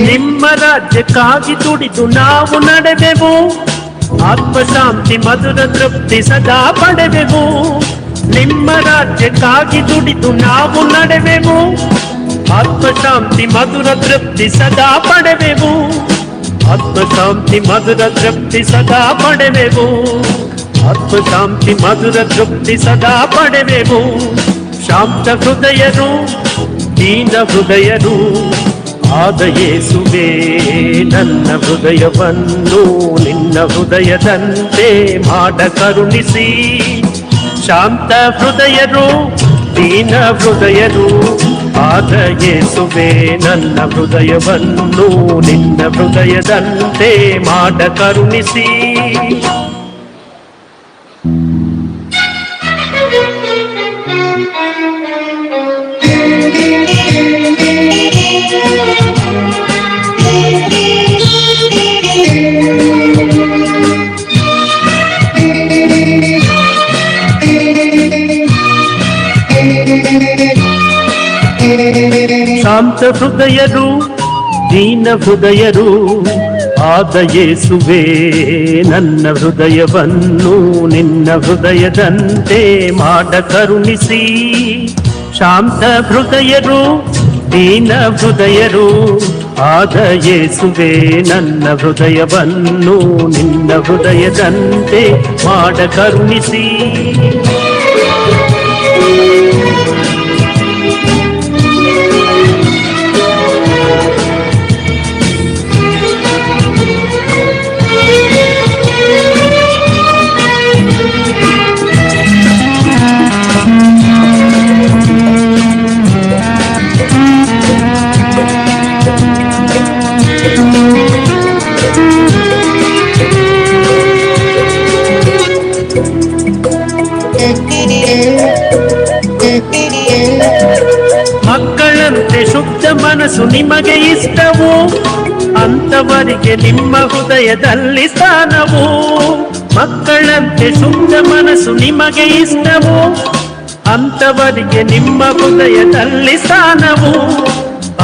ನಿಮ್ಮ ರಾಜ್ಯಕ್ಕಾಗಿ ದುಡಿದು ನಾವು ನಡೆದೆವು, ಆತ್ಮಶಾಂತಿ ಮಧುರ ತೃಪ್ತಿ ಸದಾ ಪಡೆದೆವು. ನಿಮ್ಮ ರಾಜ್ಯಕ್ಕಾಗಿ ದುಡಿದು ನಾವು ನಡೆದೆವು, ಆತ್ಮಶಾಂತಿ ಮಧುರ ತೃಪ್ತಿ ಸದಾ ಪಡೆದೆವು. ಆತ್ಮಶಾಂತಿ ಮಧುರ ತೃಪ್ತಿ ಸದಾ ಪಡೆದೆವು. ಆತ್ಮಶಾಂತಿ ಮಧುರ ತೃಪ್ತಿ ಸದಾ ಪಡೆದೆವು. ಶಾಂತ ಹೃದಯರು ದೀನ ಹೃದಯರು ಆದ ಯೇಸುವೇ, ನನ್ನ ಹೃದಯವನ್ನು ನಿನ್ನ ಹೃದಯದಂತೆ ಮಾಡ ಕರುಣಿಸಿ. ಶಾಂತ ಹೃದಯರು ದೀನ ಹೃದಯರು ಆದ ಯೇಸುವೇ, ನನ್ನ ಹೃದಯವನ್ನು ನಿನ್ನ ಹೃದಯದಂತೆ ಮಾಡ ಕರುಣಿಸಿ. ಶಾಂತ ಹೃದಯರು ದೀನ ಹೃದಯರು ಆದ ಯೇಸುವೇ, ನನ್ನ ಹೃದಯವನ್ನು ನಿನ್ನ ಹೃದಯದಂತೆ ಮಾಡ ಕರುಣಿಸಿ. ಶಾಂತ ಹೃದಯರು ದೀನ ಹೃದಯರು ಆದ ಯೇಸುವೇ, ನನ್ನ ಹೃದಯವನ್ನು ನಿನ್ನ ಹೃದಯದಂತೆ ಮಾಡ ಕರುಣಿಸಿ. ಮಕ್ಕಳಂತೆ ಶುದ್ಧ ಮನಸ್ಸು ನಿಮಗೆ ಇಷ್ಟವು, ಅಂತವರಿಗೆ ನಿಮ್ಮ ಹೃದಯದಲ್ಲಿ ಸ್ಥಾನವು. ಮಕ್ಕಳಂತೆ ಶುದ್ಧ ಮನಸ್ಸು ನಿಮಗೆ ಇಷ್ಟವು, ಅಂತವರಿಗೆ ನಿಮ್ಮ ಹೃದಯದಲ್ಲಿ ಸ್ಥಾನವು.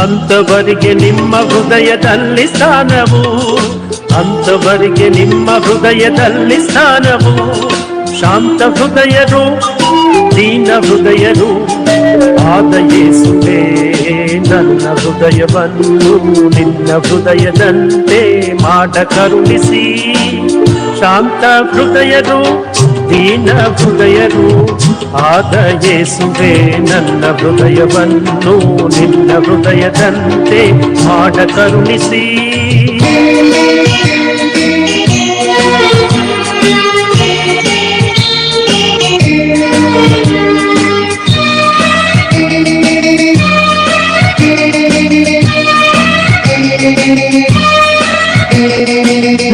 ಅಂತವರಿಗೆ ನಿಮ್ಮ ಹೃದಯದಲ್ಲಿ ಸ್ಥಾನವು. ಅಂತವರಿಗೆ ನಿಮ್ಮ ಹೃದಯದಲ್ಲಿ ಸ್ಥಾನವು. ಶಾಂತ ಹೃದಯರು ದೀನ ಹೃದಯರು ಆದ ಯೇಸುವೇ, ನನ್ನ ಹೃದಯವನ್ನು ನಿನ್ನ ಹೃದಯದಂತೆ ಮಾಡ ಕರುಣಿಸಿ. ಶಾಂತ ಹೃದಯರು ದೀನ ಹೃದಯರು ಆದ ಯೇಸುವೇ, ನನ್ನ ಹೃದಯವನ್ನು ನಿನ್ನ ಹೃದಯದಂತೆ ಮಾಡ ಕರುಣಿಸಿ.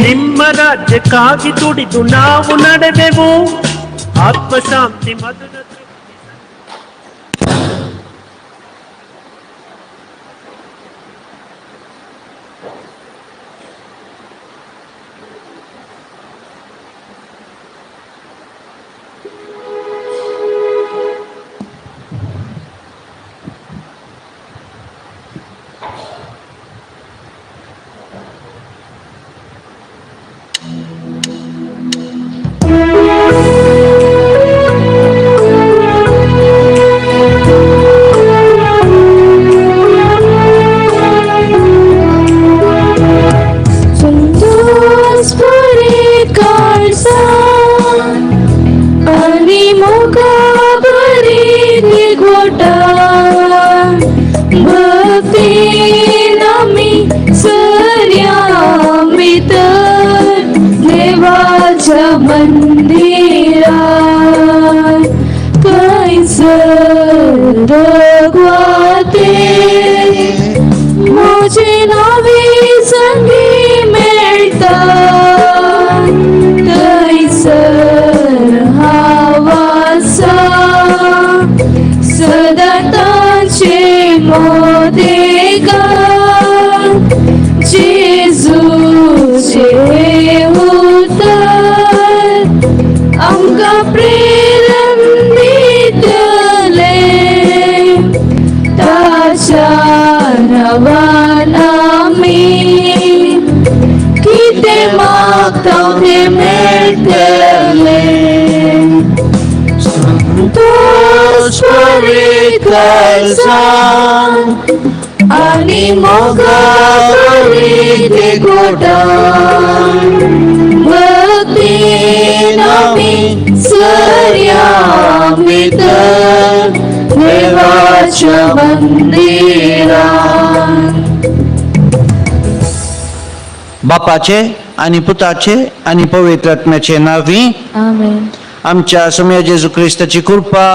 ನಿಮ್ಮ ರಾಜ್ಯಕ್ಕಾಗಿ ದುಡಿದು ನಾವು ನಡೆದೆವು, ಆತ್ಮಶಾಂತಿ ಮಧುರ ತೃಪ್ತಿ. Jesus, परीत काळजान आनी मोगा परीत गोडान भक्तीन आमी सरया भितर देवाच्या मंदिरान. बापाचे आनी पुताचे आनी पवित्र आत्म्याचे नांवी. आमेन. आमच्या सोम्या जेजू क्रिस्ताची कृपा,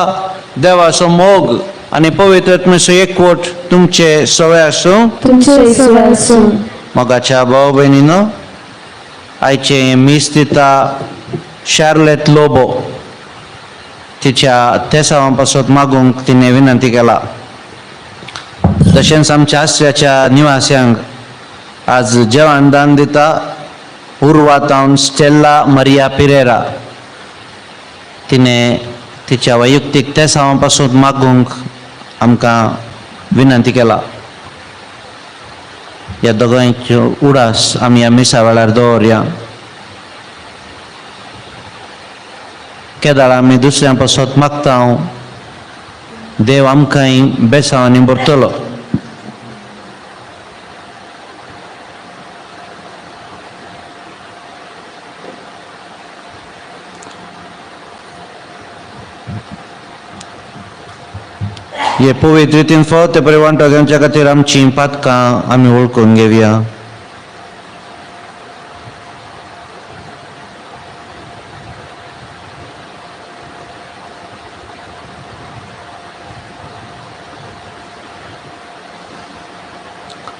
देवाचो मोग आनी पवित्र आत्म्याचो एकवट तुमचे सवय आसूं. तुमचे सवय आसूं. मोगाच्या भाव भयणीनो, आयचें मीस दिता शार्लेत लोबो, तिच्या तेसांवा पासत मागूंक तिणें विनंती केला. तशेंच आमच्या आश्र्याच्या निवास्यांक आज जेवण दान दिता उर्वातावन स्टेल्ला मरिया पिरेरा, तिणें तिच्या वैयक्तीक तेसांवा पासून मागूंक आमकां विनंती केला. ह्या दोगांयच्यो उडास आमी ह्या मिसा वेळार दवरया. केदाळ आमी दुसऱ्यां पासत मागता, देव आमकांय बेसांवांनी भरतलो. हे पवित्र रितीन फावत ते बरे वांटो घेवच्या खातीर आमचीं पातकां आमी वळखून घेवया.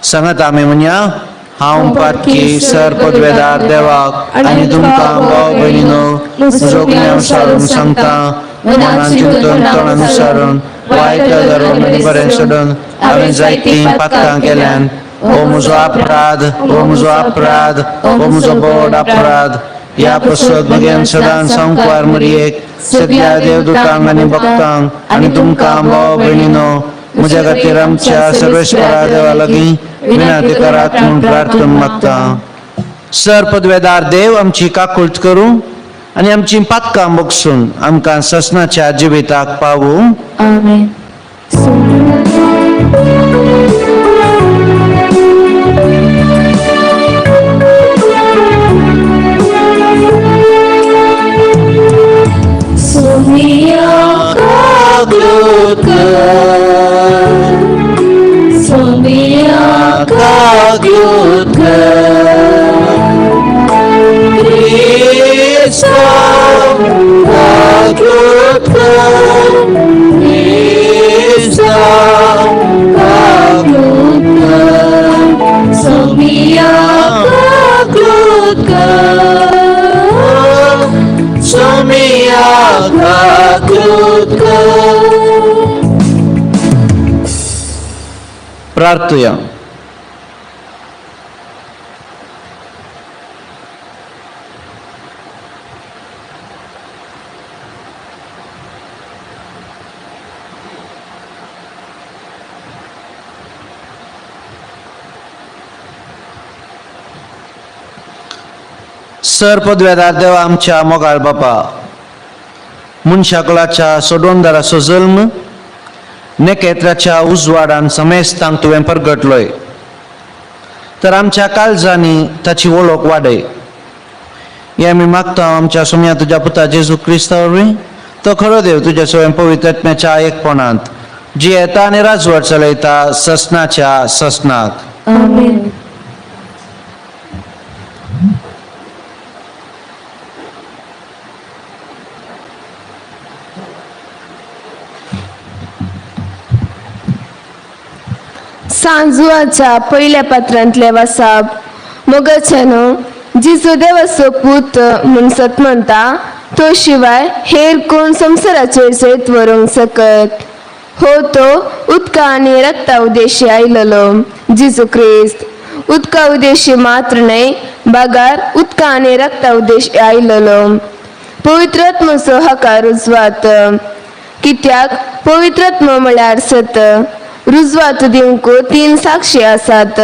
सांगात आमी म्हणया, हांव पातकी सर पदवेदार देवाक आनी तुमकां भाव भयणीनो म्हजो गुन्यांव सारून सांगता. मनान चिंतून तोंडानुसारून वायट धरून आनी बरें सोडून हांवें जायतीं पातकां केल्यान. हो म्हजो अपराध, हो म्हजो अपराध, हो म्हजो बोड अपराध. ह्या पसत भुरग्यान सदां संकवार मरयेक, सगळ्या देवदूतांक आनी भक्तांक आनी तुमकां भाव भयणीनो म्हज्या खातीर आमच्या सर्वेस्परा देवा लागीं विनंती करात म्हूण प्रार्थना मागता. सर पदवेदार देव आमची काकूळट करूं आनी आमची पातकां बगसून आमकां ससनाच्या जिविताक पावूं. आमेन. Somiya कागलुकर, Somiya कागलुकर, Cristo कागलुकर, Cristo कागलुकर, Somiya कागलुकर, Somiya कागलुकर. प्रार्थुया. सर पदवेदार देवा आमच्या मोगाळ बापा, मनशाकुळाच्या सोडोनदाराचो जल्म नेकेत्राच्या उजवाडान समेस्तांक तुवें परगटलोय, तर आमच्या काळजांनी ताची वळख वाडय. हे आमी मागता आमच्या सोम्या तुज्या पुता जेजू क्रिस्ता वरवीं, तो खरो देव तुज्या स्वयं पवित्र आत्म्याच्या एकपणांत जियेता आनी राजवट चलयता ससनाच्या ससनाक. आमेन. सांजुआच्या पयल्या पात्रांतले वासाप. मोगाच्यानो, जिजू देवाचो पूत म्हूण सत म्हणटा तो शिवाय हेर कोण संवसाराचेर जैत व्हरूंक सकत? हो तो उदका आनी रक्ता उद्देशी आयलेलो जिजू क्रिस्त. उदका उद्देशी मात्र न्हय, बागार उदका आनी रक्ता उद्देशी आयलेलो. पवित्रात्मचो हाका रुजवात, कित्याक पवित्रात्म म्हळ्यार सत. रुजवात दिवंक तीन साक्षी आसात,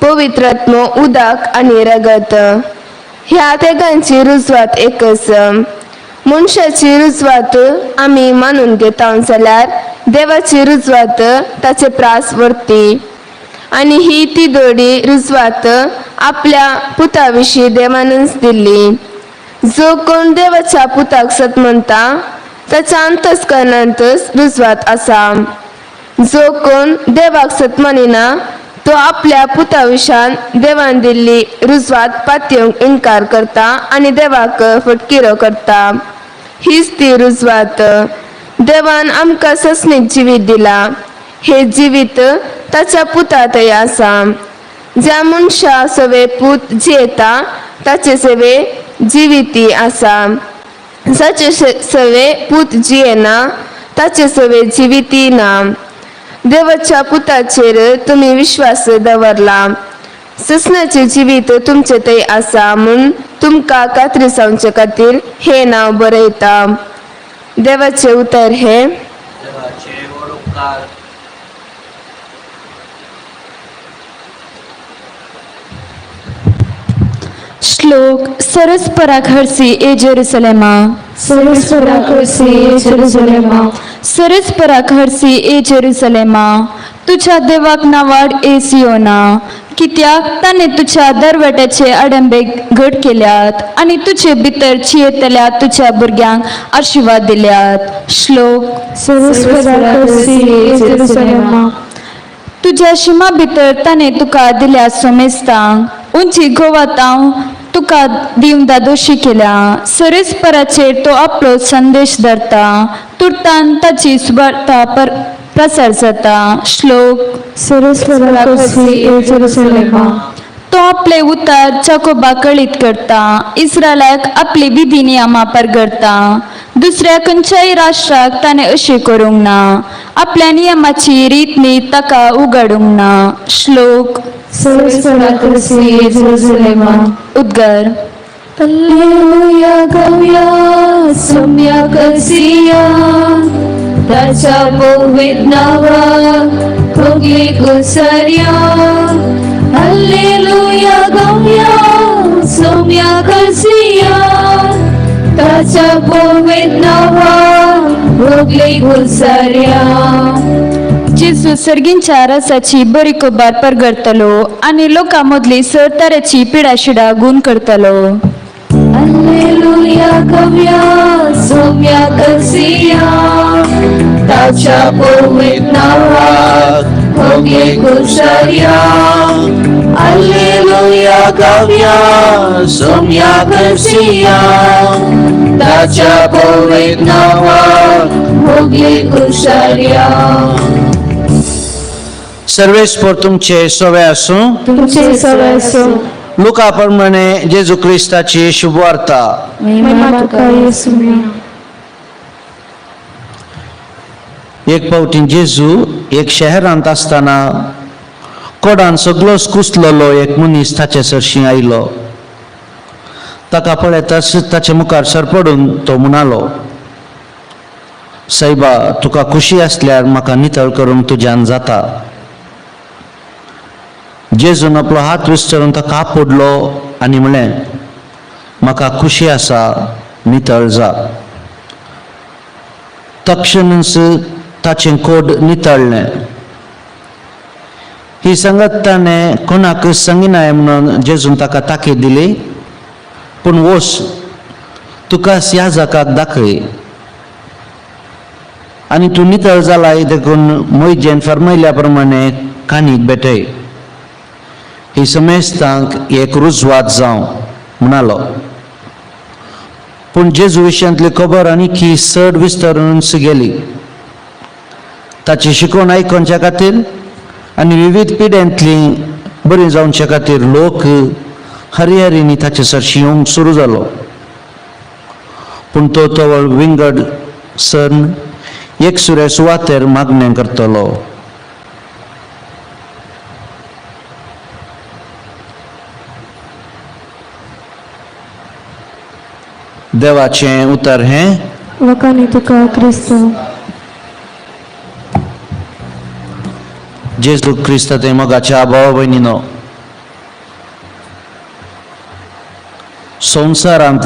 पवित्रात्म, उदक आनी रगत. ह्या तेगांची रुजवात एकच. मनशाची रुजवात आमी मानून घेता जाल्यार देवाची रुजवात ताचे प्रास व्हरती. आनी ही ती दोडी रुजवात आपल्या पुता विशीं देवानच दिल्ली. जो कोण देवाच्या पुताक सत म्हणटा ताच्या अंतस्करणांतच रुजवात आसा. जो कोण देवाक सत मानिना तो आपल्या पुता विशान देवान दिल्ली रुजवात पातयेवंक इनकार करता आनी देवाक फटकिरो करता. हीच ती रुजवात. देवान आमकां ससनीक जिवीत दिला. हे जिवीत ताच्या पुता थंय आसा. ज्या मनशा सवे पूत जियेता ताचे सवे जिविती आसा. जाचे सवे पूत जियेना ताचे सवे जिविती ना. देवाच्या पुताचेर तुमी विश्वास दवरला. ससनाचे जिवीत तुमचे थंय आसा म्हूण तुमकां खात्री जावचे खातीर हें नांव बरयता. देवाचें उतर हें. देवाचे व्हड उपकार. श्लोक सरस पराखरसी ए जेरुसलेमा. सरस पराखरसी ए जेरुसलेमा. सरस पराखरसी ए जेरुसलेमा, तुझ्या देवाक नावाड ए सियोना. कित्याक ताणें तुझ्या दरवट्याचे आडंबे घट केल्यात आनी तुजे भितर चियेतल्या तुझ्या भुरग्यांक आशिर्वाद दिल्यात. श्लोक सरस पराखरसी ए जेरुसलेमा. तुज्या शिमा भितर ताणें तुका दिल्या सोमेस्तांक उंची गोवातांव तुका दिवन दादोशी केल्या. सरसपराचेर तो आपलो संदेश धरता, तुर्तान ताची सुवार्ता पर प्रसार जाता. श्लोक सरस पराखरसी ए जेरुसलेमा. तो आपले उतार चाकोबा कळीत करता, इस्रायलाक आपली विधी नियमां परगडता. दुसऱ्या खंयच्याय राष्ट्राक ताणें अशें करूंक ना, आपल्या नियमाची रीत नीत ताका उगाडूंक ना. श्लोक सरस पराखरसी ए जेरुसलेमा. उद्गार. हल्लेलुया गावया सोम्या करसिया, ताच्या पवित्र नावाक खोगले कुसर्या. हल्लेलुया गावया सोम्या करसिया, ताच्या पवित्र नावाक खोगले कुसर्या. जेजू सर्गींच्या रसाची बरी खबर परगडतलो आनी लोकां मदली सरताराची पिडाशिडा गुण करतलो. हल्लेलुया गावया सोम्या करसिया, ताच्या पवित्र नावाक खोगले कुसर्या. Alleluia गावया सोम्या करसिया, ताच्या पवित्र नावाक खोगले कुसर्या. सर्वेस्पर तुमचे सवे आसूं. तुमचे सवे आसूं. लुका प्रमाणे जेजू क्रिस्ताची शुभवार्ता. महिमा तुका येसू. एक फावटी जेजू एक शहरांत आसतना कोडान सगळोच कुसलेलो एक मनीस ताचे सरशीं आयलो. ताका पळयताच ताचे मुखार सरपडून तो म्हणालो, सायबा, तुका खुशी आसल्यार म्हाका नितळ करूंक तुज्यान जाता. जेजून आपलो हात विस्तरून ताका आपुडलो आनी म्हणलें, म्हाका खुशी आसा, नितळ जा. तक्षणच ताचें कोड नितळ्ळें. ही संगत ताणें कोणाक सांगिनाय म्हणून जेजून ताका ताकीद दिली, पूण वोस तुका याजकाक दाखय आनी तूं नितळ जालाय देखून मोयजेन फरमयल्या प्रमाणे काणीक भेटय. ही समेस्तांक एक रुजवात जावं म्हणालो. पूण जेजू विशयांतली खबर आनी की चड विस्तारून गेली. ताची शिकवण आयकोवच्या खातीर आनी विविध पिड्यांतली बरी जावच्या खातीर लोक हरिहरींनी ताचे सरशी येवंक सुरू जालो. पूण तो तवळ विंगड सण एक सुरे सुवातेर मागणें करतलो. देवाचें उतर हें. वखाणी तुका क्रिस्त. जेजू क्रिस्त ते मोगाच्या भाव भयणीनो, संवसारांत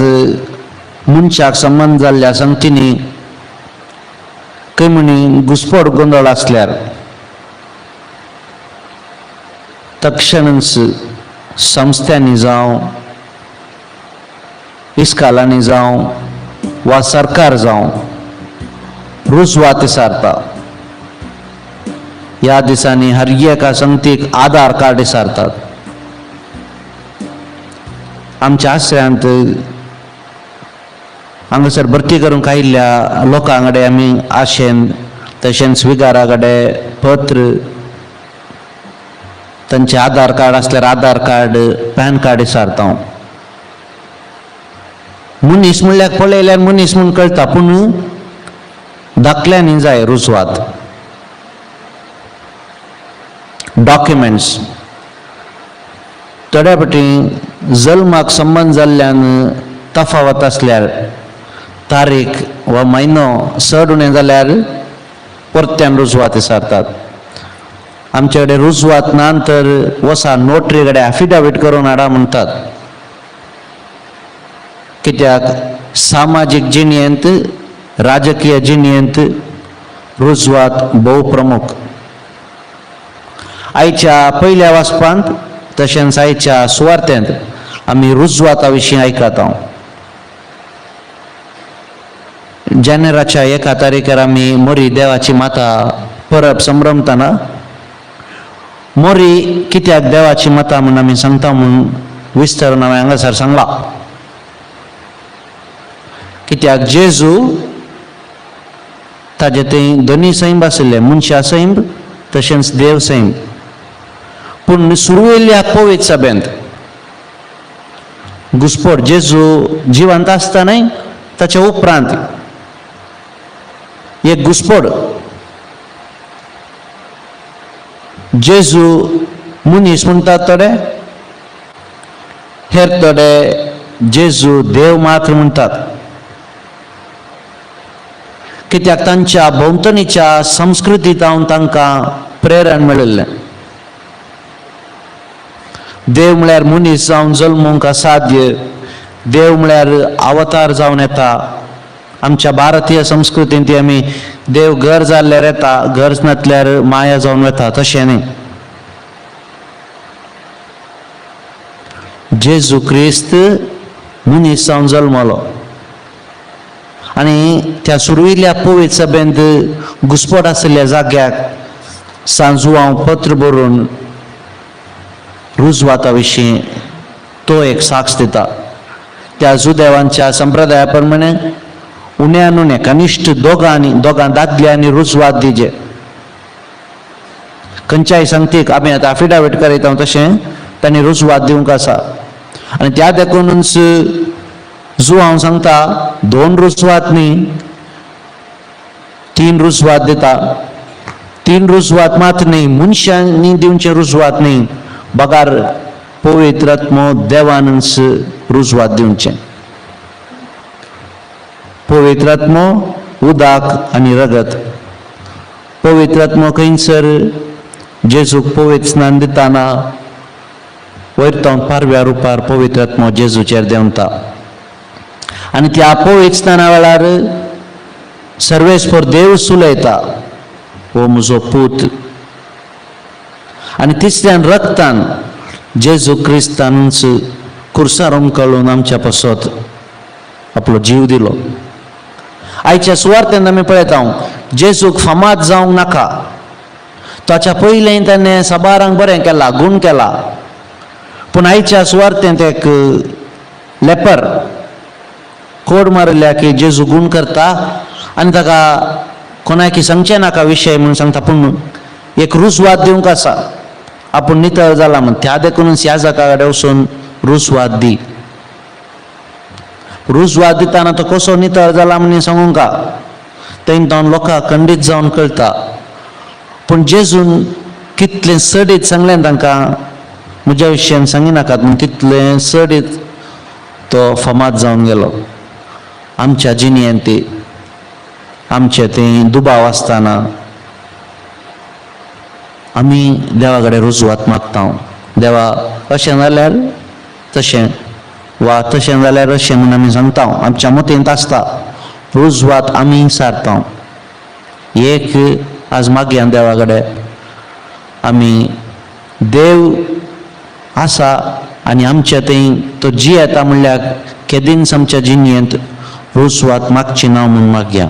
मनशाक संबंद जाल्ल्या संगतींनी खंय म्हणी घुस्पड गोंदळ आसल्यार तक्षणच संस्थ्यांनी जावं, इस्कालांनी जावं वा सरकार जावं रुजवात सारता. ह्या दिसांनी हर एका संगतीक आधार कार्ड सारतात. आमच्या आश्रयांत हांगासर भरती करूंक आयिल्ल्या लोकां कडेन आमी आशेन तशेंच विगारा कडेन पत्र, तांचें आधार कार्ड आसल्यार आधार कार्ड, पॅन कार्ड विचारता हांव. मनीस म्हणल्यार पळयल्यार मनीस म्हूण कळटा, पूण दाखल्यांनी जाय रुजवात, डॉक्युमेंट्स. थोड्या फावटी जल्माक संबंद जाल्ल्यान तफावत आसल्यार तारीख वा म्हयनो चड उणें जाल्यार परत्यान रुजवात विचारतात. आमचे कडेन रुजवात ना तर वसा नोटरी कडेन एफिडेवीट करून हाडा म्हणटात. कित्याक सामाजीक जिणेंत, राजकीय जिणेंत रुजवात भोव प्रमुख. आयच्या पयल्या वाचपांत तशेंच आयच्या सुवार्थेंत आमी रुजवाता विशीं आयकता. जानेराच्या 1 तारखेर आमी मोरी देवाची माता परब संभ्रमतना मोरी कित्याक देवाची माता म्हूण आमी सांगता म्हूण विस्तारून हांवें हांगासर सांगलां. कित्याक जेजू ताजे थंय दोनी सैम आशिल्ले, मनशा सैम तशेंच देव सैम. पूण सुरवेल्या पवित्र सभेंत घुसपट जेजू जिवंत आसतनाय ताच्या उपरांत एक घुसपड, जेजू मनीस म्हणटात थोडे, हेर थोडे जेजू देव मात्र म्हणटात. कित्याक तांच्या भोंवतणीच्या संस्कृतींत तांकां प्रेरण मेळिल्लें. देव म्हळ्यार मनीस जावन जल्मूंक असाध्य, देव म्हळ्यार अवतार जावन येता. आमच्या भारतीय संस्कृतींत आमी देव घर जाल्ल्यार येता, गरज नासल्यार माया जावन वता, तशें न्ही. जेजू क्रिस्त मनीस जावन जल्मलो आनी त्या सुरविल्ल्या पवित्र सभेंत घुसपट आशिल्ल्या जाग्याक सांजुआंव पत्र बरोवन रुजवाता विशीं तो एक साक्ष दिता. त्या जुदेवांच्या संप्रदाया प्रमाणे उण्यान उणें कनिश्ठ दोगां दादल्यांनी रुजवात दिजे. खंयच्याय संगतीक आमी आतां एफिडेवीट करयता तशें तांणी रुजवात दिवंक आसा. आनी त्या देखूनच जू हांव सांगता 2 रुजवात न्ही, 3 रुजवात दिता. 3 रुजवात मात न्ही, मनशांनी दिवचें रुजवात न्ही, बगार पवित्र आत्मो देवानच रुजवात दिवचें. पवित्र आत्मो उदक आनी रगत. पवित्र आत्मो खंयसर जेजूक पवित्र स्नान दिताना वयर तो पारव्या रुपार पवित्र आत्मो जेजूचेर देंवता आनी त्या पवित्र स्नाना वेळार सर्वेस्पर देव सुलयता, हो म्हजो पूत. आनी तिसऱ्यान रक्तान जेजू क्रिस्तानच कुर्सार उमकळून आमच्या पासत आपलो जीव दिलो. आयच्या सुवार्थेन आमी पळयता जेजूक फामाद जावंक नाका, ताच्या पयलें ताणें साबारांक बरें केलां, गूण केला. पूण आयच्या सुवार्थेंत एक लेपर कोड मारिल्ल्या की जेजू गूण करता आनी ताका कोणाकी सांगचें नाका विशय म्हूण सांगता, पूण एक रुजवात दिवंक आसा, आपूण नितळ जाला म्हूण. त्या देखूनच ह्या जाका कडेन वचून रुजवात दी. रुजवात दिताना तो कसो नितळ जाला म्हूण सांगूंक तें तो लोकांक खंडीत जावन कळटा. पूण जेजून कितलें सडीत सांगलें तांकां म्हज्या विशयान सांगिनाकात म्हूण, तितलें सडीत तो फामाद जावन गेलो. आमच्या जिणेंत आमचे ते दुबाव आसतना आमी देवा कडेन रुजवात मागता, देवा अशें जाल्यार तशें. वा तशें जाल्यार अशें म्हूण आमी सांगता, आमच्या मतींत आसता रुजवात आमी सारता. एक आज मागया देवा कडेन आमी देव आसा आनी आमच्या थंय तो जियेता म्हणल्यार केदींच आमच्या जिणेंत रुजवात मागची ना म्हूण मागया.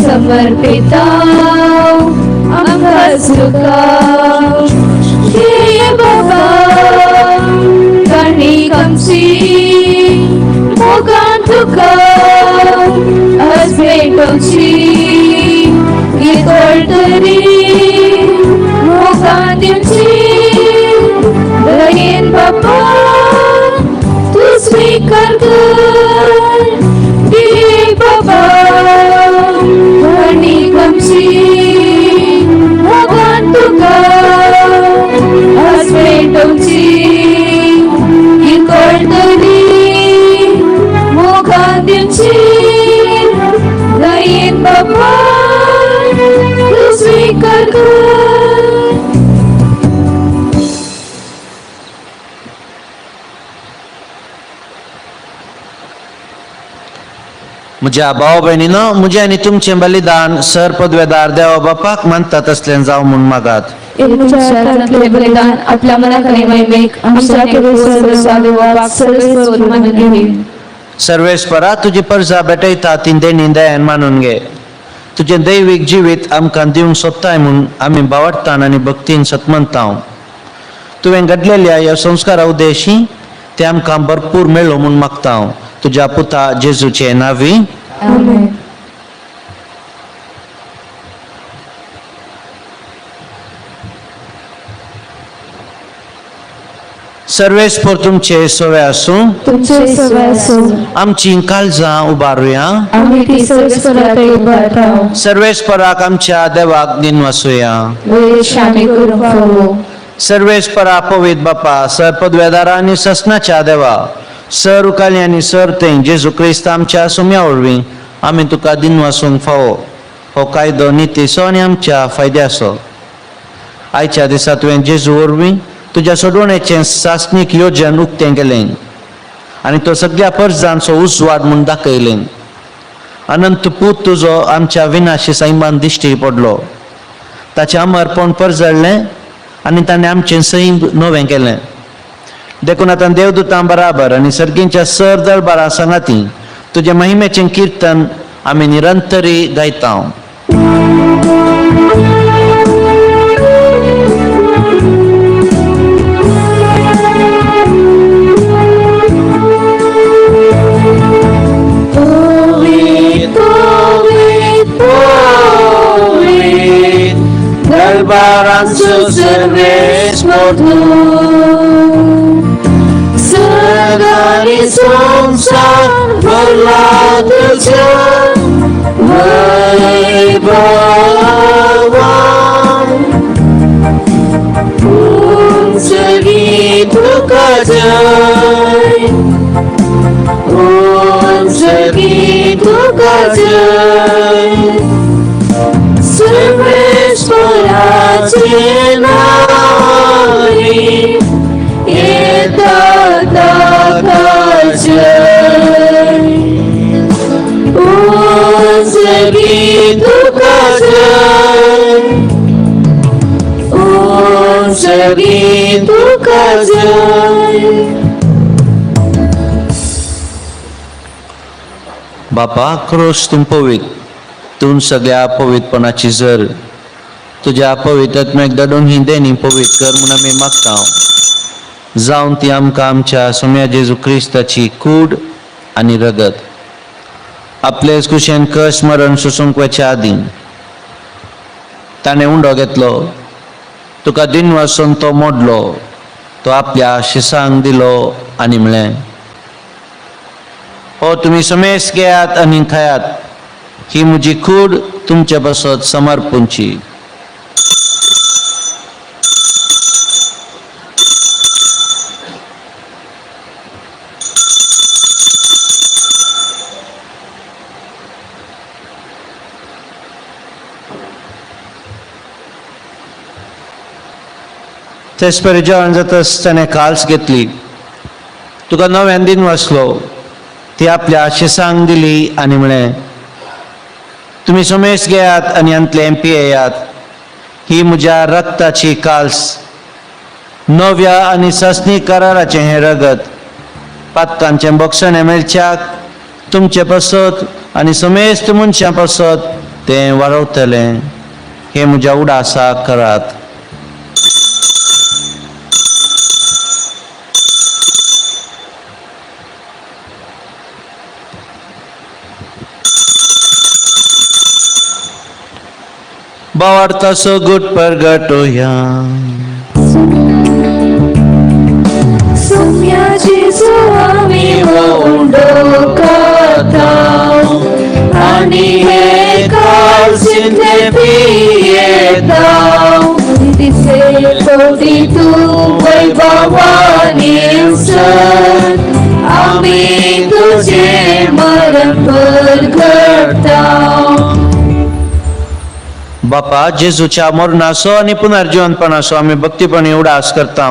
समर्पिता आमकां तुका हे बाबा काणी आमची मोगान तुका आज भेटोवची तरी मोगान दिवची दयेन बाबा तूं स्विकार कर दे बाबा आमची मोगान तुका आज भेटोवची तरी मोगान दिवची दयेन बाबा तूं स्विकार कर. म्हज्या भाव भयणीनो, म्हजें आनी तुमचें बलिदान सर पदवेदार देवा बापाक मानता तसलें जावं म्हूण मागात. बलिदान आपल्या मनाक आनी महिमेक आमच्या सर्वेस्परा तुजी परजा भेटयता ती देणी दयान मानून घे. तुजें दैवीक जिवीत आमकां दिवंक सोदताय म्हूण आमी बावडटान आनी भक्तीन सतमनता. तुवें घडलेल्या ह्या संस्कारा उद्देशी ते आमकां भरपूर मेळ्ळो म्हूण मागता हांव तुज्या पुता जेजूचे नांवी. आमेन. सर्वेस्पर तुमचे सवे आसूं. तुमचे सवे आसूं. आमची काळजां उबारुया. आमी ती सर्वेस्पराक उबारता. सर्वेस्पराक आमच्या देवाक दिनवासुया. आमी करूंक फावो. सर्वेस्परा पवित्र बापा सर पदवेदारा आनी ससनाच्या देवा सर उकाली आनी सर थंय जेजू क्रिस्त आमच्या सुम्या वरवीं आमी तुका दिनवासूंक फावो. हो कायदो नितीचो आनी आमच्या फायद्याचो. आयच्या दिसा तुवें जेजू वरवीं तुज्या सोडवणेचें सासणीक योजन उक्तें केलें आनी तो सगळ्या परजांचो उजवाड म्हूण दाखयलें. अनंत पूत तुजो आमच्या विनाशी सैमान दिश्टी पडलो. ताचें अमरपण परजळ्ळें आनी ताणें आमचें सैम नवें केलें. देखून आतां देवदूतां बराबर आनी सर्गींच्या सर दरबारा सांगाती तुज्या महिमेचें किर्तन आमी निरंतरी गायता. दरबारांचो सर्वेस्पर तूं सर्ग आनी संवसार भरला तुज्या वैभवान. उंचगी तुका जय, उंचगी तुका जय. सर्वेस्पराचे नांवांनी येता ताका जय. उंचगी तुका जय, उंचगी तुका जय. बापा क्रोस तूं पवित्र, तूं सगळ्या पवित्रपणाची जर तुज्या पवित्रत्म्याक धाडून ही देणी पवित्र कर म्हूण आमी मागता. जावन ती आमकां आमच्या सोम्या जेजू क्रिस्ताची कूड आनी रगत आपलेच कुशेन कश मरण सोसूंक वचच्या आदीं ताणें उंडो घेतलो, तुका दिन वासून तो मोडलो, तो आपल्या शिसांक दिलो आनी म्हणलें, हो तुमी समेस घेयात आनी खायात, ही म्हजी कूड तुमचे पासत समर्पूंची। तेच परी जेवण जातच ताणें काल्स घेतली, तुका नव्यान दिन वाचलो, ती आपल्या शिसांक दिली आनी म्हणलें, तुमी समेस घेयात आनी हांतलें पियेयात, ही म्हज्या रक्ताची काल्स, नव्या आनी सासणी कराराचें हें रगत, पातकांचें बक्षणें मेळच्याक तुमचे पासत आनी समेस्त मनशां पासत तें वाडवतलें, हें म्हज्या उडासाक करात। भावार्थाचो गुट परगटोया। सुम्या जेजू आमी हो उंडो खाता आनी हे काळजींतले पियेता, दिसे कोटी तूं वैभवानी सर आमी तुझे मरण परगटा। बापा, जेजूच्या मरणाचो आनी पुनर्जिवनपणाचो आमी भक्तीपणी उडास करता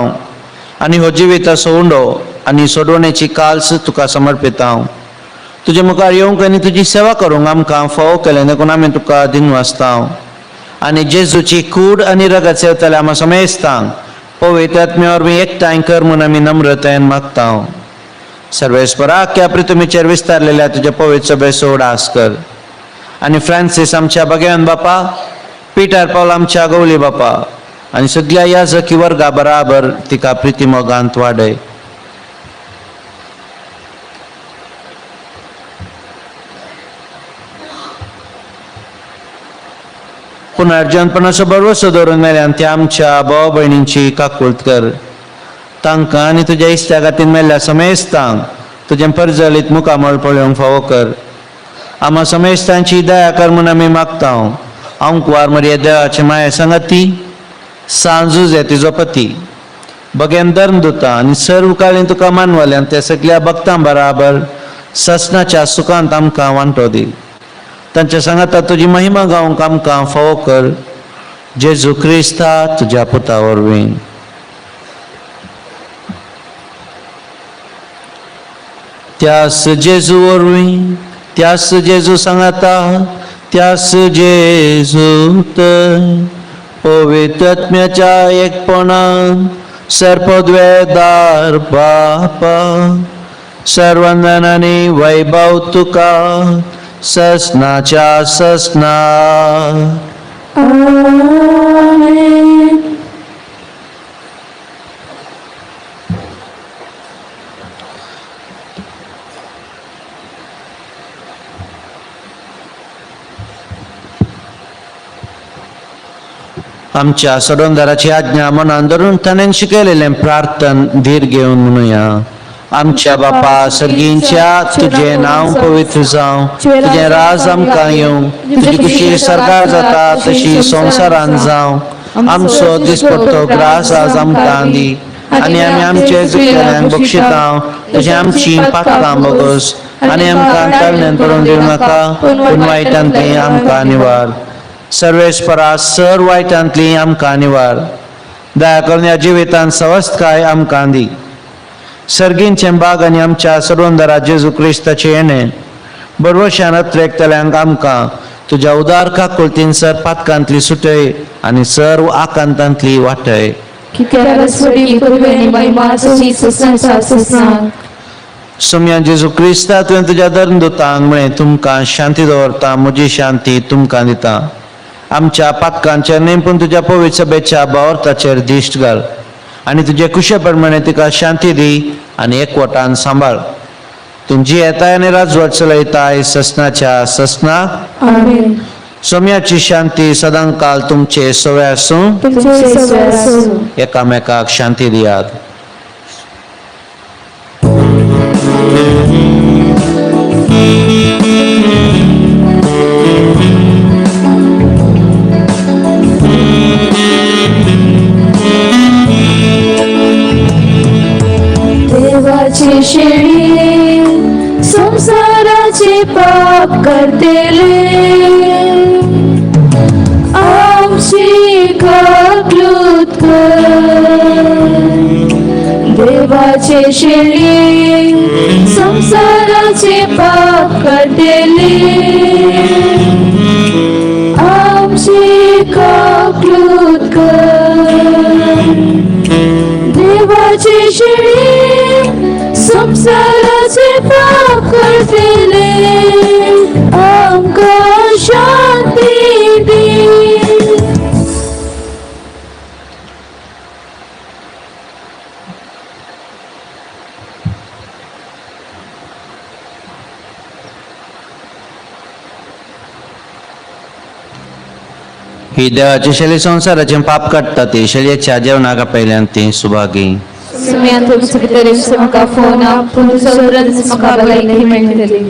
आनी हो जिविताचो उंडो आनी सोडवणेची काल्स तुका समर्पिता। तुजे मुखार येवंक आनी तुजी सेवा करूंक आमकां फावो केलें देखून आमी तुका दिनवासता आनी जेजूची कूड आनी रगत सेवतले आमा समेस्तांक पवित्र आत्म्या वरवीं एकठांय कर म्हूण आमी नम्रतायेन मागता। सर्वेस्परा, आख्या पृथ्वीचेर विस्तारलेल्या तुज्या पवित्र सभेचो उडास कर आनी फ्रांसीस आमच्या बगेवन बापा, पीटर पावल आमच्या गवली बापा आनी सगळ्या याजकी वर्गा बराबर तिका प्रिती मोगांत वाडय। पुनर्जनपणाचो भरवसो दवरून मेल्यान त्या आमच्या भाव भयणींची काकूळत कर, तांकां आनी तुज्या इश्टा खातीर मेल्ल्या समेस्तांक तुजें परजलीत मुखामळ पळोवंक फावो कर। आमा समेस्तांची दया कर म्हूण आमी मागता। अंकवार मरिया देवाचे माये सांगाती सांजू तिजो पती बगेन धर्म दुता आनी सर्व काळीन तुका मानवल्यान त्या सगळ्या भक्तां बराबर ससनाच्या सुखांत आमकां वांटो दी। तांच्या सांगाता तुजी महिमा गावंक आमकां फावो कर, जेजू क्रिस्ता तुज्या पुता वरवीं। त्यास जेजू वरवीं, त्यास जेजू सांगाता, त्यास जेजूत पवित्र आत्म्याच्या एकपणान सर्पद्वेदार बापा सर्वंदन आनी वैभव तुका ससनाच्या ससना। आमेन। आमच्या सोडवणदाराची आज्ञा मनान धरून ताणें शिकयलेलें प्रार्थन धीर घेवन म्हणुया। आमच्या बापा सर्गींच्या, तुजें नांव पवित्र जावं, तुजें राज आमकां येवं, तुजी खुशी सरकार जाता तशी संवसारान जावं। आमचो दिसपट्टो ग्रास आज आमकां दी आनी आमी आमचे चुकल्यांक बक्षिता तशें आमची पातकां बोगस आनी आमकां ताळण्यान पडून दिवं नाका, पूण वायटांतली आमकां निवार। सर्वेस्परा, सर वायटांतली आमकां निवार। दया करून ह्या जिवितांत सवस्तकाय आमकां दी। सर्गींचें बाग आनी आमच्या सर्वंदरा जेजू क्रिस्ताचें येणें बरवशान अत्रेकतल्यांक आमकां तुज्या उदार काकुळतीन सर पातकांतली सुटय आनी सर्व आकांतांतली वाटय। सोम्या जेजू क्रिस्ता, तुवें तुज्या धर्मदूतांक म्हळें, तुमकां शांती दवरता, म्हजी शांती तुमकां दिता। आमच्या पातकांचेर न्हय पूण तुज्या पवित्र सभेच्या भावार्थाचेर दिश्ट घाल आनी तुजे कुशे प्रमाणे तिका शांती दी आनी एकवटान सांबाळ। तुमची येताय आनी राजवट चलयताय ससनाच्या ससना। आमेन। सोम्याची शांती सदांकाल तुमचे सवे आसूं. तुमचे सवे आसूं. एकामेकाक शांती दियात. देवाची शेळी संसाराचे पाप करतेले आमची काकलूत कर. देवाचे शेळी संसाराचे पाप करतेले आमची काकलूत कर. देवाचे शेळी संसाराचे पाप करतेले आमकां शांती दी. ही देवाची शैली संसाराचें पाप काडटा ती शैलीच्या जेवणाक आपयल्यान ती सुभागी. सुम्यान तुमचे भितर म्हाका फोन पूण तुमचो म्हाका भलायकी मेळटली.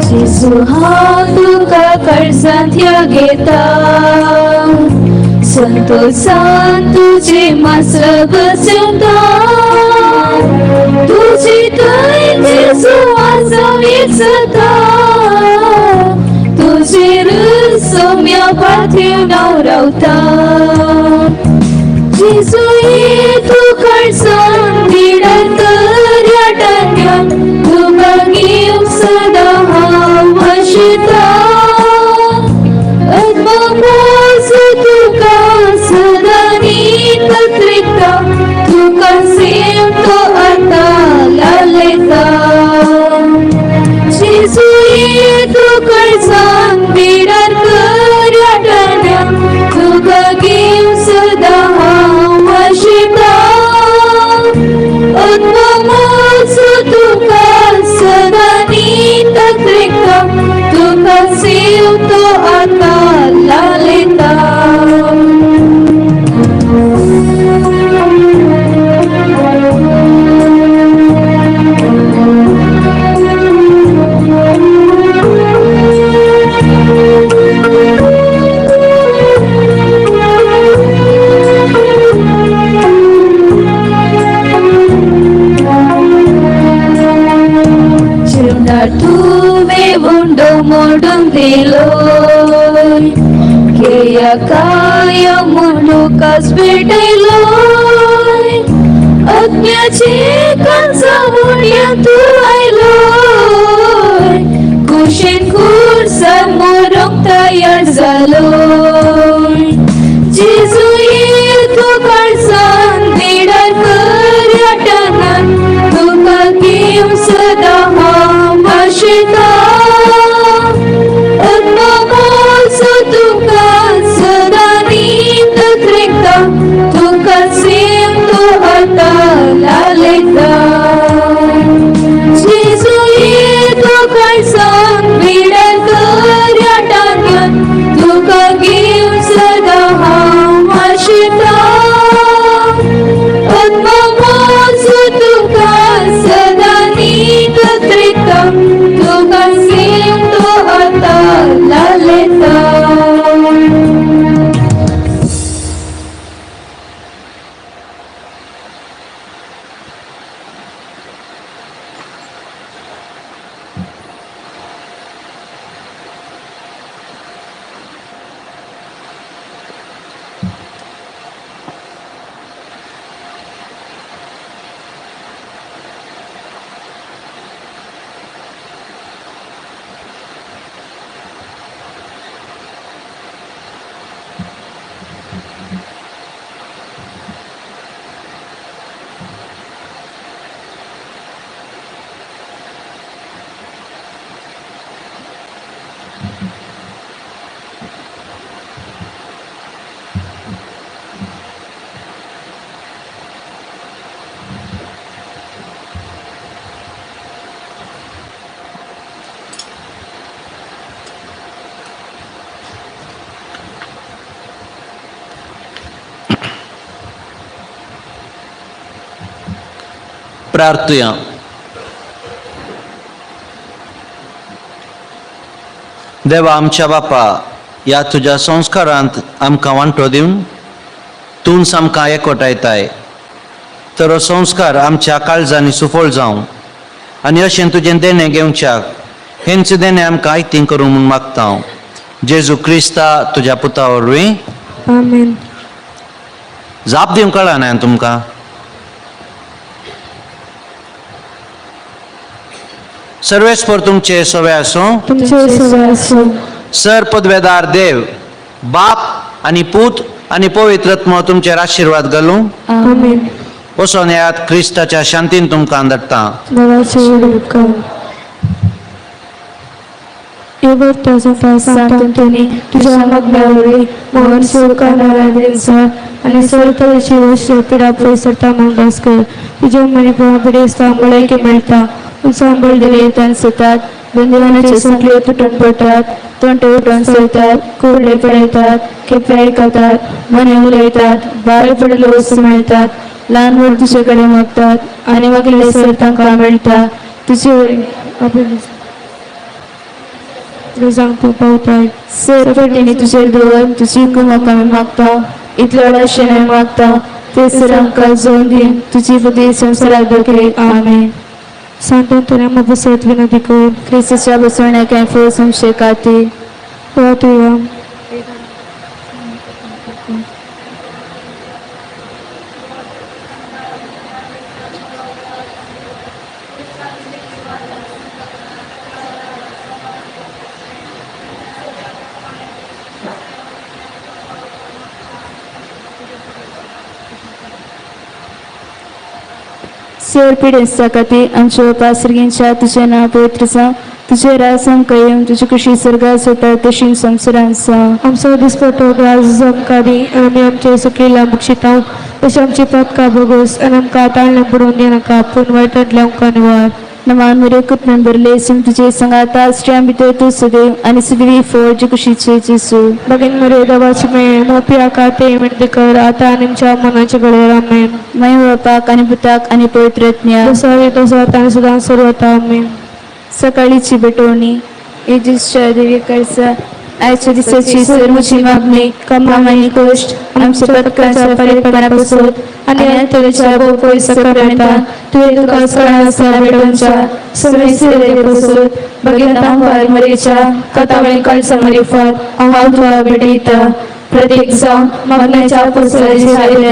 जेजू हांव तुका कर्जांत घेता संतोषान तुजे मासग जेवता तुजी थंय जेजू आसा विचता तुजेर सोम्या पाथीव नांव रावता. जेजू तूं कर्जान बिडत दर्या टांग्यान तुका घेवन सदां हांव भाशता. आत्ममोज तुका सदां नीत त्रिता तुका सेव तो आतां लालयता. जेजू तूं कर्जान बिडत दर्या टांग्यान तुका घेवन सदां हांव भाशता. आत्ममोज तुका सदां नीत त्रिता तुका सेव तो आतां लालयता. जेवणार तुवें उंडो मोडून दिलोय केया काय मुंडो कास पेटयलोय अज्ञाचे कांचा उड्या तूं आयलोय कुशीन कुर्सा मोरूंक तयार जालोय. जेजू तूं काळजान निडर कर टानान तुका घेवन सदां हांव भाशता. आत्ममोज तुका सदां नीत त्रिता तुका सेव तो आतां लालयता. जेजू तूं काळजान बिडर कर टांग्यान तुका प्रार्थुया. देवा आमच्या बापा, ह्या तुज्या संस्कारांत आमकां वांटो दिवन तूंच आमकां एकवटायताय, तर हो संस्कार आमच्या काळजांनी सुफळ जावं आनी अशें तुजें देणें घेवच्याक हेंच देणें आमकां आयतीं करूं म्हूण मागता हांव, जेजू क्रिस्ता तुज्या पुता वरवीं. आमेन. जाप दिवंक कळना तुमकां? सर्वेस्पर तुमचे सवे आसूं. तुमचे सवे आसूं. सर पदवेदार देव बाप आनी पूत आनी पवित्र आत्मो तुमचेर आशिर्वाद घालूं. आमेन. वचोन येयात, क्रिस्ताच्या शांतीन तुमकां धाडटा. देवाचे उपकार. सांत अंतोनी, तुज्या मागण्या वरवीं मोहन सुखान आनी सर्व तरेची वस्तू पिडा पयस सरता म्हूण भास कर. तुज्या मणिपणा पिडेस्तांक भलायकी मेळटा, सांबळ दिले सतात, बंदिवानाचे संकले तुटून पडटात, तोंटे उठून चलतात, कुरडे पळयतात, केपे आयकतात, मने उलयतात, भायर पडिल्ल्यो वस्तू मेळटात, ल्हान व्हड तुजे कडेन मागतात आनी मागीर सर तांकां मेळटा. तुजे वरवीं तूं पावताय. सर पेटींनी तुजेर दवर तुजी कुमक आमी मागता, इतले व्हडाशें आमी मागता ते सर आमकां जोन दी, तुजी बुद्धी संवसाराक दाखय. आमेन. सांत अंतोनी आमकां बसत विनंती कर. क्रिस्ताच्या बसवण्याक कांय फळ संशय खातीर प्रार्थुया. सर पिडेस्ता खातीर आमच्या बापा सर्गींच्या तुजें नांव पवित्र जावं, तुजें राज आमकां येवं, तुजी खुशी सर्गात जाता तशी संवसारांत जावं. आमचो दिसपट्टो ग्रास आमकां दी आनी आमी आमचे सुकलेल्या बक्षितांव तशें आमची पदकां भोगोस आनी आमकां ताळणें बुडोवन दिनाका, पूण वायटांतल्या आमकां निवार. नमान मरे कृपेन भरले, सिम तुजे संगाता, स्त्रियां भितर तूं सदैव आनी सदैव फळ जे कुशीचे जेजू. भगिनी मरे देवाची मेळ मोपया खाते विनंती कर, आतां आनी आमच्या मनाचे घडयेर. आमेन. माय बापाक आनी पुताक आनी पवित्र आत्म्याक. जसो तसो आतां आनी सदां सर्वता. आमेन. सकाळीची भेटवणी. येजूच्या देवी कडचा आयच्या दिसाची सर्वची मागणी, कामा आनी कश्ट आमच्या पथकाच्या परिपणा पासून आनी अंतरेच्या भोव सक्रामेंतान तुवें तुका स्मरण आसतना भेटोवच्या समेस्तेरे पासून भगिनता मरेच्या कथावणी कळसा मारिफत हांव तुका भेटयता. प्रत्येक जावं मागण्याच्या पुस्तकाची आयिल्ले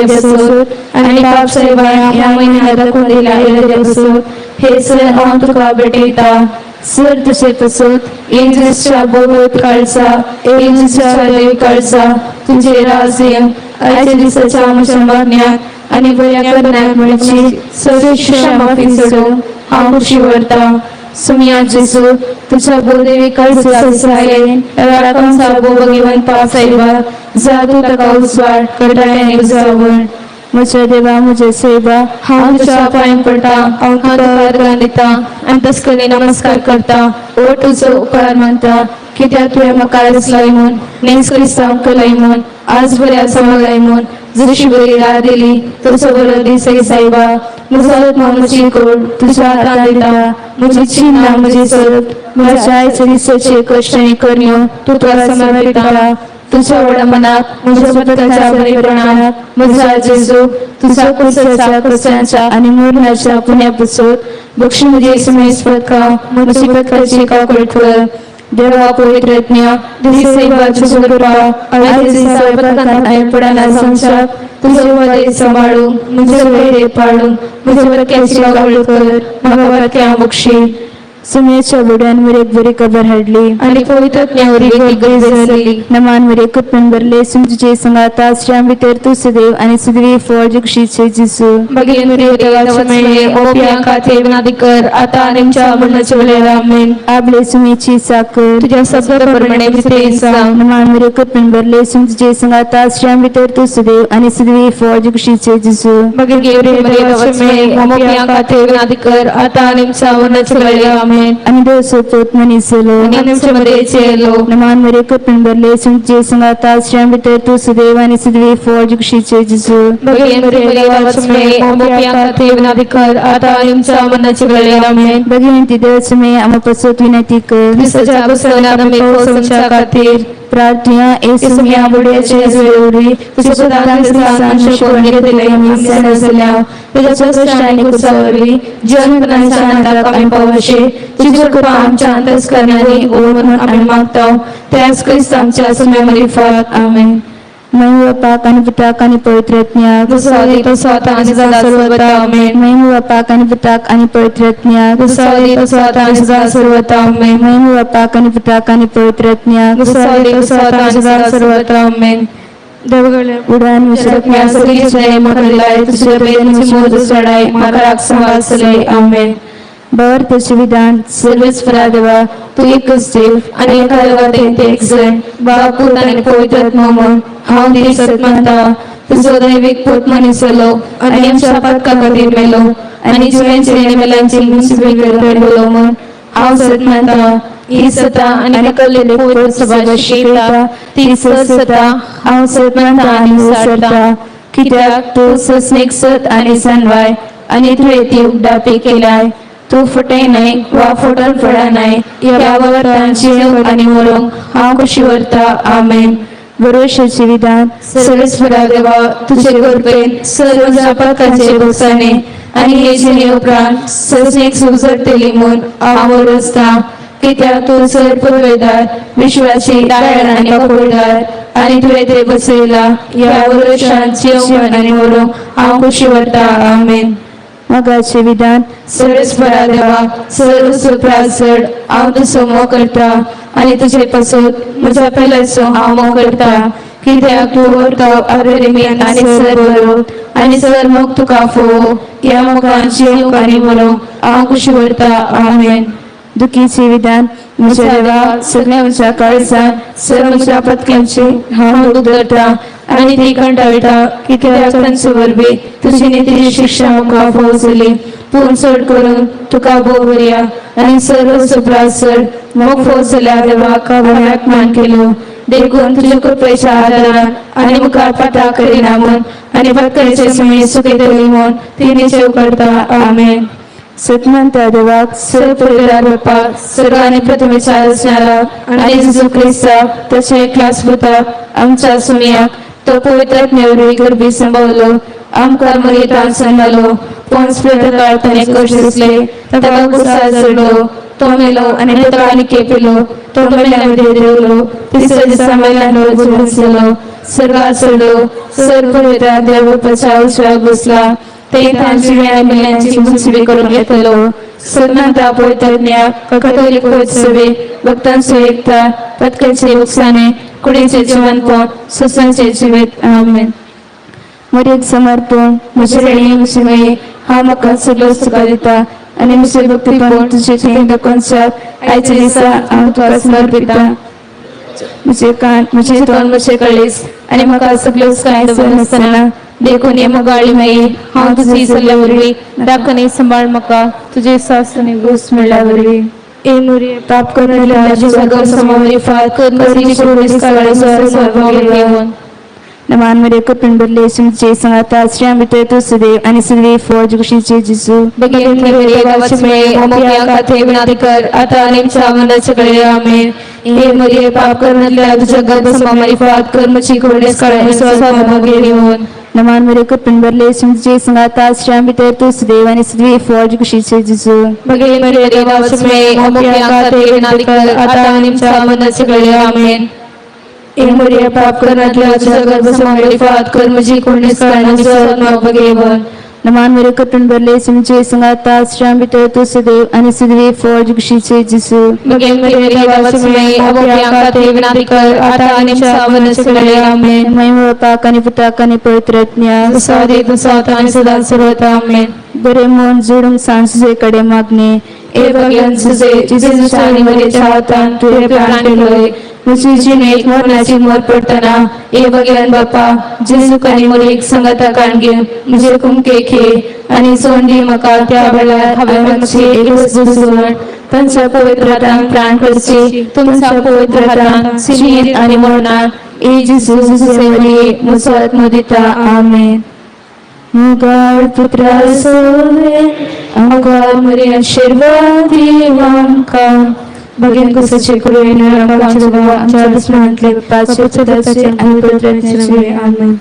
आनी पाप साहेबा ह्या म्हयन्या दाखोवन दिल्या आयिल्ले पासून हे सर हांव तुका भेटयता. सर तुझे पसून येजूच्या बोबोत काळचा येजूच्या देव काळचा तुझे राज येवं, आयच्या दिसाच्या म्हज्या मागण्याक आनी बऱ्या करण्याक मेळची सर्व शिक्षा माफी सोडून हांव खुशी व्हरता. सुमिया जेजू तुझ्या बोदेवी काळचा सहाय्यान राखण बोबो घेवन पाप साहेबा जा तूं ताका उजवाड करताय उजावण. म्हज्या देवा म्हज्या सायबा, हांव तुज्या पांय पडटा, हांव तुका अर्गां दिता आनी तस्करी नमस्कार करता. ओ तुजो उपकार मानता कित्याक तुवें म्हाका रचलाय म्हूण, नेस क्रिस्तांव केलाय म्हूण, आज बऱ्या समजलाय म्हूण, जशी बरी रात दिली तसो बरो दीस सायबा. म्हजो आत्मा म्हजी कोड तुज्या हातांत दिता, म्हजी चिन्नां म्हजी सर्त म्हज्या आयच्या दिसाचे कश्ट आनी करण्यो तूं तुका समर्पिता. तुझ्या व्हडा मनाक म्हज्या पथकाच्या बरेपणाक म्हज्या जेजू तुझ्या कुसाच्या कश्टांच्या आनी मरणाच्या पुण्या पसून बक्षी म्हजी समेस पदकां म्हजी पदकाची काकूट कर. देवा पवित्र आत्म्या दिसैबा तुझं कृपा आयच्या दिसा पथकांत हांवें पडना संवसार तुझे वदे सांबाळू म्हजे वैरे पाळू म्हज्या पदकाची काकूट कर, म्हाका पदक्या बक्षी. सुमेच्या बुड्यान मरेक बरी खबर हाडली आनी पवित्र आत्म्या जाली. नमान मरे कृपेन भरले, सुम तुजे संगाता, स्त्रियां भितर तूं सदैव आनी सदैव फळ जे कुशीचे जेजू. भगिनी मरे देवाची मेळ मोपया खाते विनंती कर, आतां आनी आमच्या मरणाचे वेळेर. आमेन. आपले सुमेची साकर. तुझ्या शब्दा प्रमाणे सांग. नमान मरे कृपेन भरले, सुम तुजे संगाता, स्त्रियां भितर तूं सदैव आनी सदैव फळ जे कुशीचे जेजू. भगिनी मरे देवाची मेळ मोपया खाते विनंती कर, आतां आनी आमच्या मरणाचे वेळेर. आमेन. आमेन. आनी देवचो पूत मनीस जालो आनी आमचे मदें चेलो. नमान मरे कृपेन भरले तुमचे संगाता आश्रम भितर तूं सदैव आनी सदैव फौज कुशीचे जेजू. भगिनी मरिये देवाचो मोप्या खातीर विनंती कर आता आनी आमच्या मरणाच्या वेळेर. आमेन. भगिनी देवाचो आमा पासत विनंती कर. क्रिस्ताच्या आपुस्तकान आमी खोस खातीर. प्रार्थना. येसू ह्या बुड्याचे वरवीं तुज्या पुतान क्रिस्तान शिकोवन घेतिल्लें आमी जाणासल्या तुज्या कश्ट आनी क्रुसा वरवीं जिवनपणाच्या आनंदाक आमी पावशी तुजी कृपा आमच्या अंतस्करणांनी ओड म्हणून आमी मागता. त्याच क्रिस्त आमच्या सुम्या मरिफात. आमेन. महिम बापाक आनी पुताक आनी पवित्र आत्म्याक. जसो आदी तसो आतां आनी सदां सर्वथा. आमेन. महिम बापाक आनी पुताक आनी पवित्र आत्म्याक. जसो आदी तसो आतां आनी सदां सर्वथा. आमेन. महिम बापाक आनी पुताक आनी पवित्र आत्म्याक. जसो आदी तसो आतां आनी सदां सर्वथा. आमेन. देवगळे उडान म्हाका सगळी म्हाका दिलाय तुझ्या प्रेमाची मोज चडाय म्हाका राख सांबाळसले. आमेन. भरतचे विधान. सर्वेस्परा देवा, तूं एकच देव आनी एका देवा ते एक जण बाप पूत आनी पवित्र आत्मो म्हूण हांव ती सत मानता. तुजो दैवीक पूत मनीस जालो आनी आमच्या पातका खातीर मेलो आनी जिव्यांचे आनी मेल्यांची मुसबी करतलो म्हूण हांव सत मानता. ही सता आनी कल्लेले पवित्र सभा शिकयता ती सत सता हांव सत मानता आनी विसरता. कित्याक तूं सस्नेक सत आनी सनवाय आनी तुवें ती उगडापी केलाय. तूं फटय न्हय वा फटोवन पडा न्हय. ह्या वावरान जियेवंक आनी मरूंक हांव खुशी व्हरता. आमेन. भरोशाचे विधान. सर्वेस्परा देवा, तुझे कृपेन सर्व जापाकाचे भोगसाणे आनी हे जिणे उपरांत सजनेक सुख जडतली म्हूण हांव वरसता. कित्याक तूं सर पुर्वेदार विश्वाची दायर आनी पकडदार आनी तुवें ते बसयला. ह्या वरशान जियेवंक आनी मरूंक हांव खुशी व्हरता. आमेन. मोगाचे विधान. सर्वेस्परा देवा, सर्व सुप्रासड हांव तुजो मोग करता आनी तुजे पासत म्हज्या पेल्याचो हांव मोग करता. कित्याक तूं व्हरतो आदरिमीन आनी सर बरो आनी सर मोग तुका फोव. ह्या मोगान जियेवंक आनी मरूंक हांव खुशी व्हरता. आमेन. दुखीचे विधान. म्हज्या देवा, सगळ्या म्हज्या काळजान सर्व म्हज्या पत्क्यांची हांव दूख धरता आनी ती कंटाळटा. कित्याक तांचे वरवीं तुजी नितीची शिक्षा आमकां फोव जाली. पूण चड करून तुका भोव बरया आनी सर्व सुप्रासड मोग फोव जाल्या देवाक हांवें अपमान केलो. देखून तुज्या कृपेच्या आदारान आनी मुखार पाता करिना म्हूण आनी पत्कराचे सुमी सुकयतली म्हूण ती निश्चेव करता. आमेन. सतमंता देवाक सर्व पुरयतार बाप्पा, सर्वांनी प्रथमेच्या आसणारा आनी जेजू क्रिस्ताक तशें एकल्याच पुताक आमच्या सुमयाक तो पवित्र आत्म्या गर्भी संभवलो, आमकां मरितान सांगलो, पोन्स प्रेतकाळ ताणें कश्ट दिसले, ताका कुसार चडलो, तो मेलो आनी ताका आनी केपिलो, तो मेल्या मदें देवलो, तिसऱ्या दिसा मेल्यान जिवंत जालो, स्वर्गार चडलो, सर्व पुरयतार देव बाप्पाच्या उजव्याक बसला, ते तांची आनी मेल्यांची मुसबी करून येतलो. सन्मानता पवित्रज्ञा कथोलिक पवित्र भक्तांचो एकता, पत्करचे नुकसाने, कुडीचे जिवनपण, सुसांचे जिवीत. आमेन. मरेक समर्पण. म्हजे रेणी म्हजे मये, हांव म्हाका सगळो तुका दिता आनी म्हजें भक्तीपण तुजे थंय दाखोवच्याक आयच्या दिसा हांव तुका समर्पिता. म्हजे कान, म्हजें तोंड, म्हजें कळीस आनी म्हाका सगळ्योच कांय नासतना देखून हे मोगाळी माई, हांव तुजी सल्ल्या वरवीं राखणी सांबाळ म्हाका तुजे सास आनी घोस मेळ्ळ्या वरवीं. ए मोरये पाप करणाऱ्या जिवागर समोर कर. नमान मरे कृपेन भरले तुमचे संगाता आश्रम भितर तूं सदैव आनी सदैव फौज कुशीचे जेजू. कर आता आनी आमच्या मरणाच्या वेळेर. आमेन. हे मरिये, पाप करणाऱ्या तुझ्या गर्भ कर म्हजी कोर्णेस काळा. नमान मरे कृपेन भरले तुमचे संगाता आश्रम भितर तूं सदैव आनी सदैव फौज कुशीचे जेजू. भगिनी मरिये देवाचे कर आता आनी आमच्या मरणाच्या वेळेर. आमेन. हे मरिये, पाप करणाऱ्या तुझ्या गर्भ कर म्हजी कोर्णेस काळा. नमान मरे कृपेन भरले तुमचे संगाता आश्रम भितर तूं सदैव आनी सदैव फौज कुशीचे जेजू. भगिनी मरिये देवाचे कर आता आनी आमच्या मरणाच्या वेळेर. आमेन. महिमा बापाक आनी पुताक आनी पवित्र आत्म्याक. जसो आदी तसो आतां आनी सदां सर्वथा. आमेन. बरें मन जोडूंक सांज तुजे कडेन मागणें. ए भगवान सुजे जेजूच्या आनी मरियेच्या हातान तुवें प्राण केलोय म्हजी जिणेक मरणाची मोर पडटना ए भगवान बापा जेजूक आनी मरियेक संगता काण घेवन म्हजे कुमके खे आनी सोंडी म्हाका त्या वेळार हांवें मागची एक वस्तू तांच्या पवित्र हातान प्राण करची तुमच्या पवित्र हातान सिनीत आनी मरणान ए जेजू जुजे मरिये म्हजो आत्मो दिता आमेन. मुगार पुत्रा सोवे आमकां मरी आशिर्वाद दिव आमकां भगेन कुसाचे करुणेन आमच्या आमच्या दुस्मनांतले पापाचे, आनी पवित्र आत्म्याचे. आमेन.